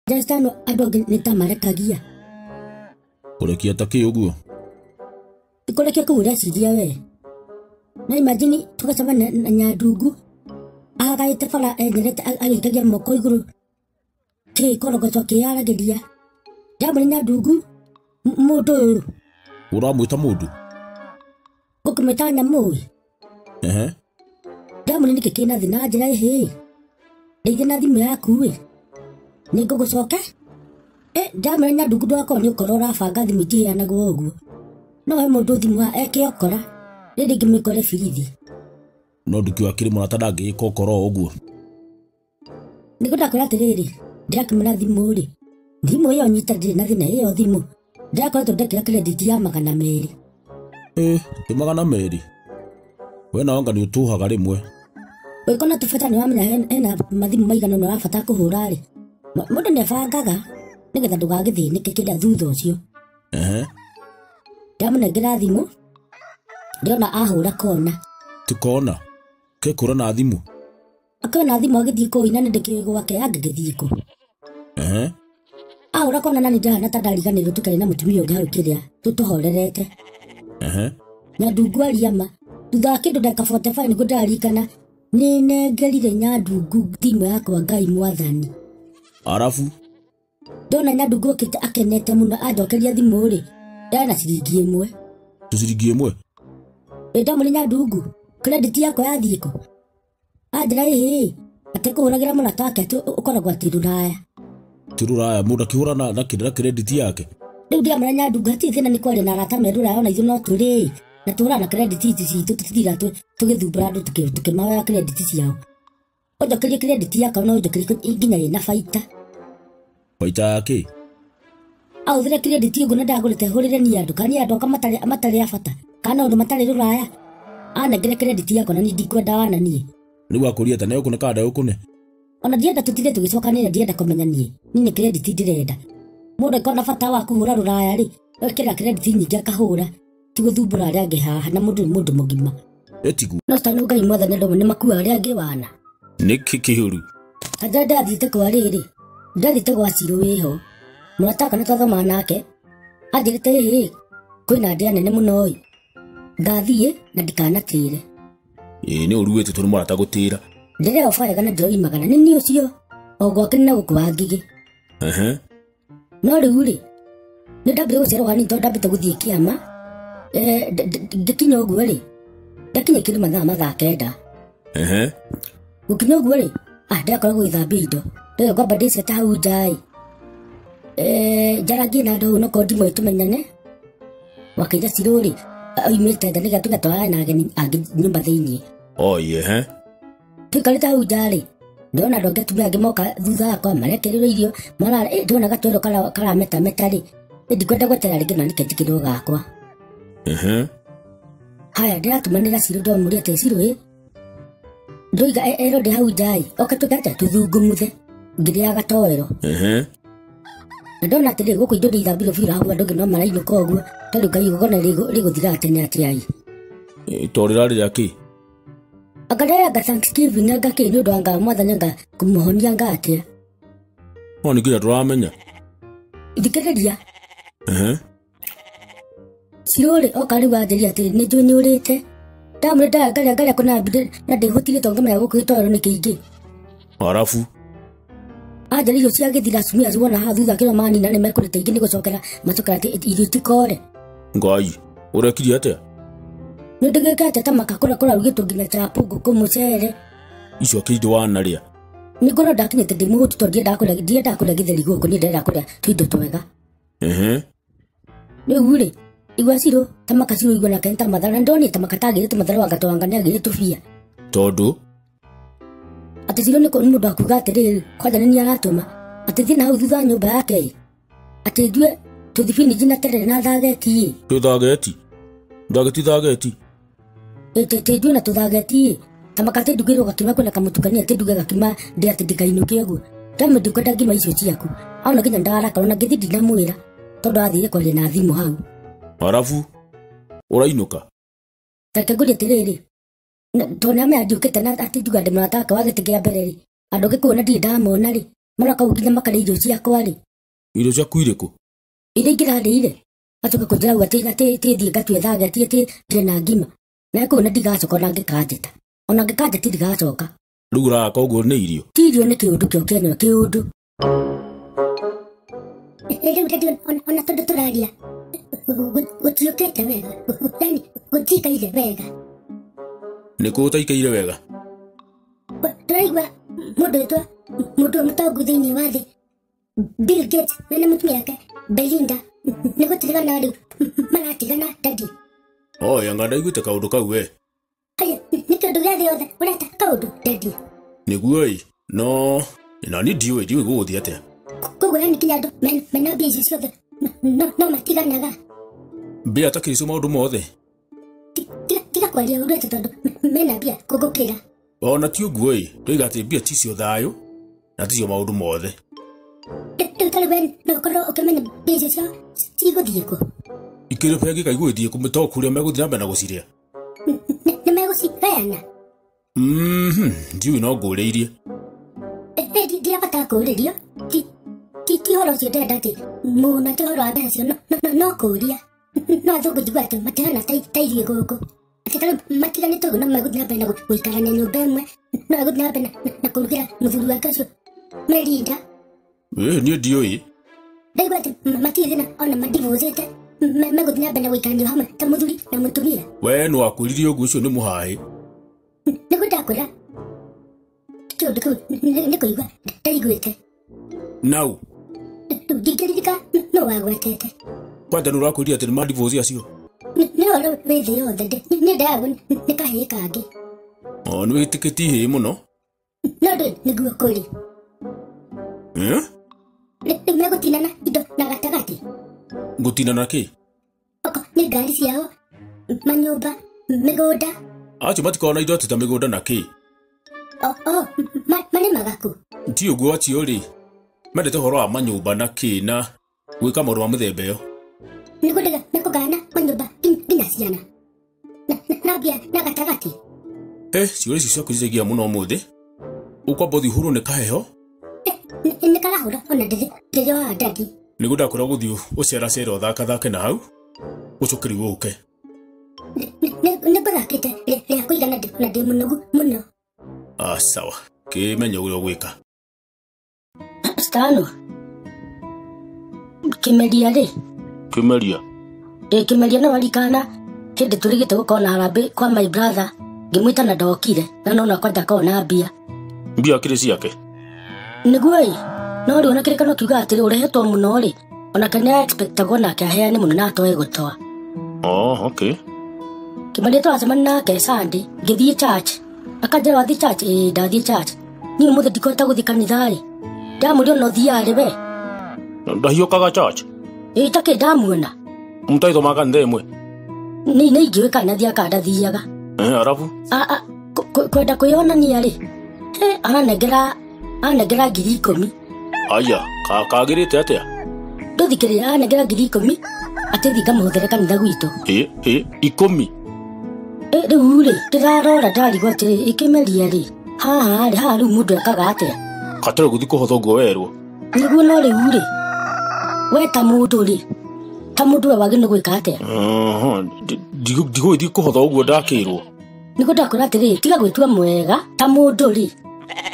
Njecitano andũ angĩ nĩ ta marekagia. Kũrekia ta kĩ ũguo? Kũrekia kũu ũreciria we. Na imagine tũgacemania na Nyandungu ahagaĩte bara enyerete agĩikagia moko igũrũ kĩkorogoco kĩaragĩria. Ndamũrĩ Nyandungu mũndũ ũyũ. Ũramwĩta mũndũ? Ngũkĩmwĩta nyamũ ĩ. Ehe. Ndamũrĩ nĩkĩ kĩna thĩna njĩra ĩhĩ. Ndeithia na thimũ yaku ĩ. Nĩngũgũcoka? Ndamũrĩ Nyandungu ndũgakorwo nĩ ũkora ũrabanga thimũ itiheanagwo ũguo. No he mũndũ thimũ eke ũkora rĩrĩ ngĩmĩkore birithi. No ndũkiuga akĩrĩ mũrata ndangĩgĩka ũkora o ũguo. Nĩguo ndakwĩra atĩrĩrĩ, ndĩrakĩmũra thimũ rĩ. Thimũ ĩyo nyita ndĩrĩ na thĩna ĩyo thimũ. Ndĩrakoretwo ndekĩra credit ya 200. Ti 200. We nawe anga nĩ ũtũhaga rĩmwe. Ũngĩkorwo na tũbata nĩ wamenya hena mathimũ maigana ũna ũrabatara kũhũra rĩ. Mũndũ nĩ abangaga nĩgetha ndũgagĩthĩnĩke kĩrĩa thutha ũcio. Ehe. Ndamũnengera thimũ, ndĩrona ahũra kona. Ti kona? Kekũra na thimũ? Akĩona thimũ agĩthiĩ kũu ina nĩ ndĩkĩũĩ gwake angĩgĩthiĩ kũ. Ehe. Ahũra kona na nĩ ndĩrahana ta ndariganĩirwo tũkarĩ na mũtumia ũngĩ hau kĩrĩa tũtũhorerete. Ehe. Nyandungu aria ma thutha wa kĩndũ ndagĩka 45 nĩguo ndĩraririkana nĩ nengerire Nyandungu thimũ yakwa Ngai mwathani. Arabu? Ndona Nyandungu okĩte akenete mũno anjokeria thimũ rĩ, yarĩ na ciringi 1. Ciringi 1? Ĩ ndamũrĩ Nyandungu, credit yakwa yathiĩ kũ? Anjĩra ĩhĩ, atĩ kũhũragĩra mũrata wake atĩ ũkoragwo atĩ rũraya. Ti rũraya, mũndũ akĩhũra na credit yake? Rĩu ndĩramwĩra Nyandungu hatirĩ thĩna nĩ kwaria na arata me rũraya ona ithuĩ no tũrĩ. Na tũhũraga na credit ici citũ tũtithiaga tũgĩthumbũra andũ tũkĩmahoya credit ciao. Ũnjokerie credit yakwa no ũnjokerie nginya ĩna baita. Baita ya kĩ? Ahũthĩre credit ũguo na ndagũrĩte hũrĩre niĩ andũ, kana niĩ andũ akwa matarĩ a bata, kana andũ matarĩ rũraya. Anengere credit yakwa na niĩ ndikwenda wana niĩ. Rĩu akũria atĩa, nĩegũkũne kana ndegũkũne? Ona ndienda tũtinde tũgĩcokanĩrĩra, ndienda kũmenya niĩ. Niĩ nĩ credit ndĩrenda. Mũndũ angĩkorwo na bata wa kũhũra rũraya rĩ, ekĩra credit nyingĩ akahũra. Ti gũthumbũra arĩa angĩ haha, na mũndũ nĩ mũndũ mũgima. Ĩtiguo. No tondũ Ngai mwathani andũ amwe nĩ makuaga arĩa angĩ wana. Nĩkĩ kĩũru? Ta njĩra ndathiĩte kwa rĩrĩ, ndathiĩte gwa Cirũ wĩho. Mũrata wakwa nĩ twathomaga nake, anjĩrĩte ĩhĩ, kwĩna ndĩa nene mũno ĩ. Ngathiĩ na ndikanatĩre. Ĩĩ nĩ ũru wĩtĩtwo nĩ mũrata gũtĩra. Ndĩreo barega na ndĩroimagara, nĩ niĩ ũcio, o gwake nĩ na gũkũ wa Ngigĩ. Ehe. No rĩu rĩ, nĩ ndambire gũcererwo hanini tondũ ndambĩte gũthiĩ kĩama. Ngĩkinya ũguo rĩ, ndakinya kĩndũ mathaa 9. Ehe. Gũkinya ũguo rĩ, ndĩrakorwo gũgĩthambia indo. Ndĩrĩa ngwamba ndĩcete hau nja ĩ. Njaragie na andũ hau no korwo ndimũĩ tũmenyane. Wakĩira Cirũ rĩ, oimĩte nja nĩgetha tũgatwarane na ageni angĩ nyũmba thĩiniĩ. Oi, ehe. Tũikarĩte hau nja rĩ, ndĩrona andũ angĩ atumia angĩ moka thutha wakwa marekererwo irio, marara, ndĩrona gatwero karametameta rĩ, ndikwenda gweterera rĩngĩ na nĩke njĩkĩrwo gakwa. Ehe. Haya, ndĩratũmanĩra Cirũ ndamũria atĩ Cirũ ĩ, ndoiga erwo ndĩ hau nja ĩ, oke tũke atĩa tũthungumuthe, ngĩrĩaga gatoero. Ehe. Na ndona atĩrĩrĩ, gũkũ indo ndĩithambirwo biũ hau andũ angĩ no marainũka ũguo, tondũ Ngai igongona rĩgũthiraga tene atĩa ĩ. To rĩrarĩ rĩa kĩ? Anga ndĩrenda Thanksgiving anga kĩ nĩ ũndũ wa anga mwathani anga kũmũhonia anga atĩa. No nĩ nginya tũramenya. Thikĩrĩria. Ehe. Cirũ rĩ, oka rĩu anjĩria atĩrĩ, nĩ njũĩ nĩ ũrĩte. Ndamwĩra ngarĩa ngarĩa kũna mbinde na ndĩhũtire tondũ ngamenya gũkũ gĩtoero nĩ kĩingĩ. Arabu. Anjĩra irio cia gĩthira atumia acio wona haha thutha kĩro manina nĩ mekũrĩte ingĩ nĩ gũcokera macokera atĩ irio itikore. Ngai, ũrekirie atĩa? Nĩ ndĩgĩkĩte ta maka kũrĩa kũrarugĩtwo nginya chapo, ngũkũ, mũcere. Icio akĩindo wanarĩa? Nĩ ngorwo ndakinyĩte ndĩ mũhũtu tondũ ndiendaga kũrĩa gĩtheri gũkũ, niĩ ndĩrenda kũrĩa tũindo twega. Ehe. Rĩu rĩ, igua Cirũ, ta maka Cirũ igua nake nĩ ta mathara, na ndonire ta maka tagĩrĩte mathara wanga twanga nĩ agĩrĩte tũbia. Tondũ? Atĩ Cirũ nĩ mũndũ akuga atĩrĩrĩ, kwanja nĩ niĩ aratũma, atĩ thiĩ na hau thutha wa nyũmba yake ĩ, atĩ ndue tũthibinji na terere na thageti ĩ. Tũthageti? Thageti, thageti? Ĩ, ndue na tũthageti ĩ, ta maka atĩ ndugĩrwo gakima kwĩna kamũtukania, atĩ nduge gakima ndĩ atĩ ndikainũke ũguo. Ndamwĩra ndikwenda ngima icio ciaku. Ona nginya ndarakara, ona ngĩthiĩ ndinamwĩra, tondũ athire kwaria na thimũ hau. Arabu, ũrainũka? Reke ngũrie atĩrĩrĩ, tondũ nĩamenya ndiũkĩte na atĩ njuga ndĩ mũrata wake wa gĩtĩ kĩa mbere rĩ, andũ angĩ kuona ndirĩ ndamona rĩ, Maroka gũkũ nginya makarĩa irio ciakwa rĩ. Irio ciaku irĩkũ? Iria ingĩrarĩire. Acoka kũnjĩra ũguo atĩ atĩ thiĩ ngatue thage atĩ atĩ ndĩre na ngima. Na kũu na ndigacoka ona ngĩkanjĩta. Ona ngĩkanjĩta ndigacoka. Rĩu ũraka ũguo nĩ irio? Ti irio nĩ kĩũndũ kĩo kĩenyewe kĩũndũ. Rĩu daddy ona tondũ tũraria gũtiũkĩte wega, yani gũtiikaire wega. Nĩ kũ ũtaikaire wega? Tũraigua mũndũ wĩtwo mũndũ mũtongu thĩinĩ wa thĩ Bill Gates mena mũtumia wake Belinda nĩ gũtigana rĩu maratigana daddy. Oi, anga ndaiguĩte kaũndũ kau we. Aya, nĩ kĩũndũ gĩa thĩ yothe ũreta kaũndũ daddy. Nĩguo ĩ, no na niĩ ndiũĩ ndiũĩ gũgũthiĩ atĩa. Koguo yani kinya andũ mena mbia icio ciothe no matiganaga. Mbia takĩrĩ cio maũndũ mothe. Tiga kwaria ũndũ atĩ tondũ mena mbia kũngũkĩra. Ona ti ũguo ĩ, ndoiga atĩ mbia ticio thayũ na ticio maũndũ mothe. Rĩu tarĩ we no ũkorwo ũkĩmenya mbia icio ciao cigũthiĩ kũ. Ikĩrĩ bengi kaigua ithiĩ kũ to kũrĩa megũthiĩ na mbere na gũcirĩa. Nĩ megũcigayana? Ndiũĩ no ngũrĩirie. Ndirabatara kũũrĩrio. Ti ũhoro ũcio ndĩrenda atĩ mũno ti ũhoro wa mbeca icio no kũũria. No athũngũ njigua atĩ matihana ta ithuĩ gũkũ. Atĩ tarĩu matiganĩte ũguo no megũthiĩ na mbere na gũikarania nyũmba ĩmwe, no egũthiĩ na mbere na kũrugĩra mũthuri wake ũcio Melinda. Niĩ ndiũĩ. Ndaigua atĩ matirĩ thĩna ona mandivũcĩte, megũthiĩ na mbere na gũikarania hamwe ta mũthuri na mũtumia. We nĩ wakwĩrire ũguo ũcio nĩ mũhaĩ. Nĩguo ndakwĩra kĩũndũ kĩu nĩ kũigua ndaiguĩte. Nau. Ndingĩririka nũ wagwetete. Kwanja nĩ ũrakwĩrire atĩ nĩ mandivoci acio? Nĩ ũhoro wĩ thĩ yothe nĩ ndayagwo nĩ kahĩĩ kangĩ. O nĩ wĩtĩkĩtie ihĩĩ mũno? No ndũĩ nĩguo kũrĩ. Rĩu megũtinana indo na gatagatĩ. Gũtinana kĩ? Oko nĩ ngari ciao, manyũmba, mĩgũnda. Acio matikoragwo na indo atĩ ta mĩgũnda na kĩ? O marĩmaga kũ? Ti ũguo acio rĩ, mendete ũhoro wa manyũmba na kĩ na gwĩka maũndũ ma mĩthemba ĩyo. Nĩguo ndĩga mekũgayana manyũmba nginya ciana. Na mbia na gatagatĩ. Ciũria icio ciaku cicenjagia mũno ũmũthĩ. Ũkwamba ũthiĩ ũhũrwo nĩ kaheho? Nĩ karahũra ona ndĩrĩ oha daddy. Nĩguo ndakwĩra gũthiĩ ũceracere ũthakathake na hau, ũcoke rĩu ũke. Nĩ ngũthakĩte rĩa kũigana na ndĩ mũnogu mũno. Sawa. Kĩmenye ũrĩa ũgwĩka. Stano. Kĩmeria rĩ? Kĩmeria? Ĩ kĩmeria no warikana hĩndĩ tũrigĩte gũkorwo na harambĩ kwa my brother ngĩmwĩta na ndokire na nona kwa ndakorwo na mbia. Mbia akĩrĩ ciake? Nĩguo ĩ, no rĩu ona kĩrĩkano kiugaga atĩrĩ ũrehetwo mũno rĩ, onake nĩ expectagwo nake aheane mũno na atoe gũtoa. Oh, okay. Kĩmeria tũracemania nake Sunday ngĩthiĩ church. Akanjĩra wathiĩ church? Ĩ ndathiĩ church. Niĩ ũmũthĩ ndikũhota gũthiĩ kanitha rĩ. Ndamũria ona ũthiaga rĩ we? Ndahiũkaga church? Ĩ takĩ ndamuona. Mũtaithomaga kanitha ĩmwe? Nĩ ingĩũĩ kana nĩathiaga kana ndathiaga. Arabu? Kwenda kwĩyonania rĩ, aranengera 10,000. Aya, kagĩrĩte atĩa? Ndũthikĩrĩria, aranengera 10,000 atĩ thiĩ ngamũhũthĩre kanitha gwitũ. Ĩ, 10? Rĩu rĩ, ndĩrarora ndarigwo atĩrĩ, ĩkĩmeria rĩ, haha rĩ, haha rĩu mũndũ ekaga atĩa? Katarĩ gũthiĩ kũhotha ũguo werwo. Nĩguo no rĩu rĩ, we ta mũndũ rĩ, ta mũndũ we wagĩrĩirwo nĩ gwĩka atĩa? Ndigũgĩthiĩ kũhotha ũguo ndakĩrwo. Nĩguo ndakwĩra atĩrĩ, tiga gwĩtua mwega ta mũndũ rĩ,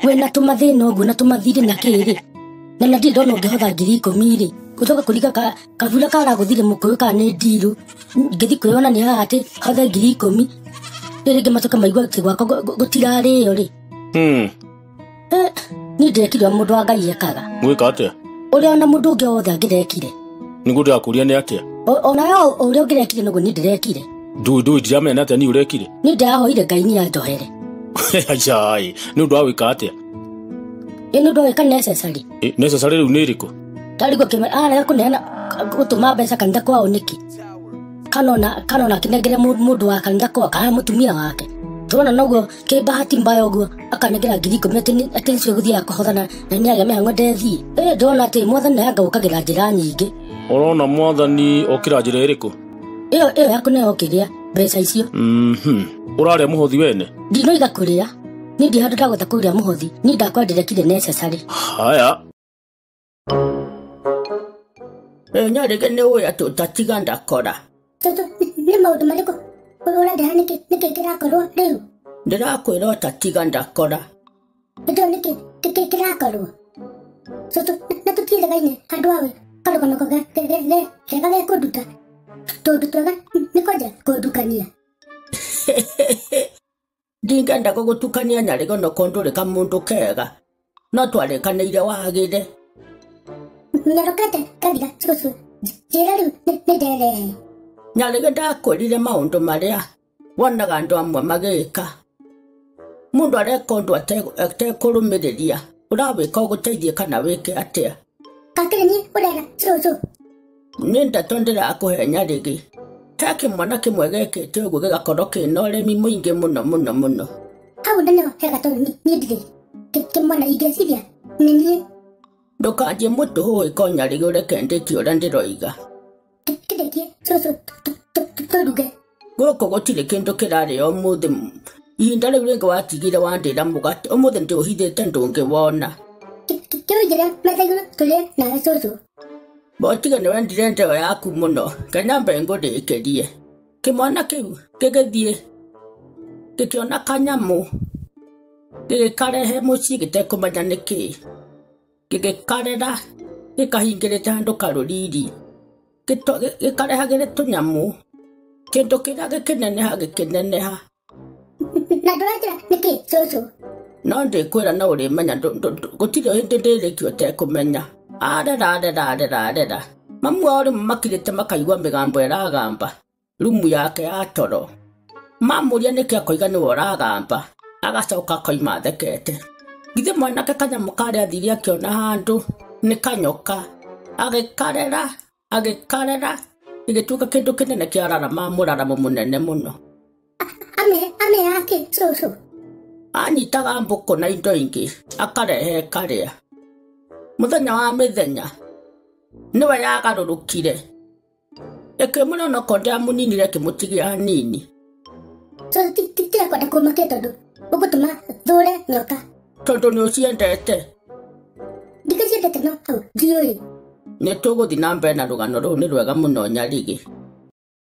wĩna tũmathĩna ũguo na tũmathirĩ na kĩ rĩ, na ndirĩ ndona ũngĩhotha 10,000 rĩ, gũcoka kũringa kabura karagũthire mũkũyũ kana nĩ ndirũ, ngĩthiĩ kwĩyonania haha atĩ hothe 10,000, rĩu rĩngĩ macoke maigue atĩ gwakwa gũtirarĩo rĩ. Niĩ ndĩrekire ũrĩa mũndũ wa Ngai ekaga. Gwĩka atĩa? Ũrĩa ona mũndũ ũngĩ wothe angĩrekire. Nĩguo ndĩrakũria nĩ atĩa? Ona we ũrĩa ũngĩrekire noguo niĩ ndĩrekire. Ndũĩ ndiramenya nĩ atĩa niĩ ũrekire? Niĩ ndĩrahoire Ngai niĩ anjohere. Aca ĩ, nĩ ũndũ wa gwĩka atĩa? Ĩ nĩ ũndũ wa gwĩka necessary. Ĩ, necessary rĩu nĩ ĩrĩkũ? Ndarigwo arega kũneana gũtũma mbeca kanitha kwao nĩkĩ? Kana ona akĩnengere mũndũ wa kanitha kwao kana mũtumia wake. Tũrona noguo kĩbahati mbaya ũguo akanengera 10,000 atĩ nĩcio gũthiaga kũhothana na nĩagĩa mĩhang'o ndethiĩ. Ndĩrona atĩ mwathani nĩ anga gũkagĩra njĩra nyingĩ. Ũrona mwathani okĩra njĩra ĩrĩkũ? Ĩyo ya kũneo kĩrĩa mbeca icio. Ũrarĩa mũhothi wene? Ndinoiga kũrĩa. Niĩ ndi handũ ndagweta kũrĩa mũhothi. Niĩ ndakwendire kire necessary. Haya. Nyarĩgĩ nĩ ũĩ atĩ ũtatiga ndakora. Cũcũ, nĩ maũndũ marĩkũ ũrandeha? Nĩkĩ kĩrakorwo rĩu? Ndĩrakwĩra ũtatiga ndakora. Nĩndĩrona nĩkĩ kĩrakorwo. Cũcũ, na tũtiĩrĩgaine handũ hawe karũgano kega gekũnduta tũndũ twega nĩ kwanja kũndukania. Ndingĩenda gũgũtukania Nyarĩgĩ onokorwo ndũrĩ kamũndũ kega, no twarĩkanĩire wagĩre. Nyarũkete ngathira cũcũ, njĩra rĩu nĩ nderehe. Nyarĩgĩ ndakwĩrire maũndũ marĩa wonaga andũ amwe magĩka. Mũndũ areka ũndũ atekũrũmĩrĩria, ũrawĩka ũgũteithie kana wĩke atĩa? Kakĩrĩ niĩ ũrera cũcũ? Nĩ ndeto ndĩrakũhe Nyarĩgĩ. He kĩmwana kĩmwe gĩkĩte ũguo gĩgakorwo kĩna ũremi mũingĩ mũno mũno mũno. Hau na nĩho hega tondũ niĩ ndirĩ kĩmwana ingĩciria nĩ niĩ. Ndũkanjie mũtũhũhĩko Nyarĩgĩ ũreke ndĩkie ũrĩa ndĩroiga. Kĩrĩkie cũcũ tũruge. Gũkũ gũtirĩ kĩndũ kĩrarĩo ũmũthĩ. Ihinda rĩu rĩngĩ watigire wandĩra mũgate, ũmũthĩ ndĩũhithĩte ndũngĩwona. Kĩũigĩre metha igũrũ tũrĩe nawe cũcũ. Botige nĩ wendire ndeo yaku mũno, kanyambe ngũrĩkĩrie. Kĩmwana kĩu gĩgĩthiĩ gĩkĩona kanyamũ, gĩgĩkarehe mũciĩ gĩtekũmenya nĩkĩĩ. Gĩgĩkarera gĩkahingĩrĩte handũ karũriri, gĩkarehagĩre tũnyamũ. Kĩndũ kĩrĩa gĩkĩneneha gĩkĩneneha. Na ndũranjĩra nĩkĩ cũcũ? No ndĩkwĩra no ũrĩmenya, gũtirĩ hĩndĩ ndĩrĩkia ũtekũmenya. Arera arera arera arera. Mamu wao rĩmwe makirĩte makaigua mĩgambo ĩragamba rumu yake ya toro. Mamũria nĩkĩ akoiga nĩwe ũragamba, agacoka akoima athekete. Githĩ mwanake kanyamũ karĩa athire akĩona handũ nĩ kanyoka, agĩkarera agĩkarera gĩgĩtuĩka kĩndũ kĩnene kĩararama mũraramo mũnene mũno. Ame yake cũcũ? Anyitaga mbũkũ na indo ingĩ akarehe karĩa. Mũthenya wa mĩthenya nĩwe yagarũrũkire ĩkĩmũrĩa onokorwo ndĩamũninire ĩkĩmũtigia hanini. Cũcũ, tiga kwenda kũmakia tondũ ũgũtũma thũre nyoka. Tondũ nĩ ũciendete? Ndikĩciendete no hau ndiũĩ. Nĩ tũgũthiĩ na mbere na rũgano rũu nĩ rwega mũno Nyarĩgĩ.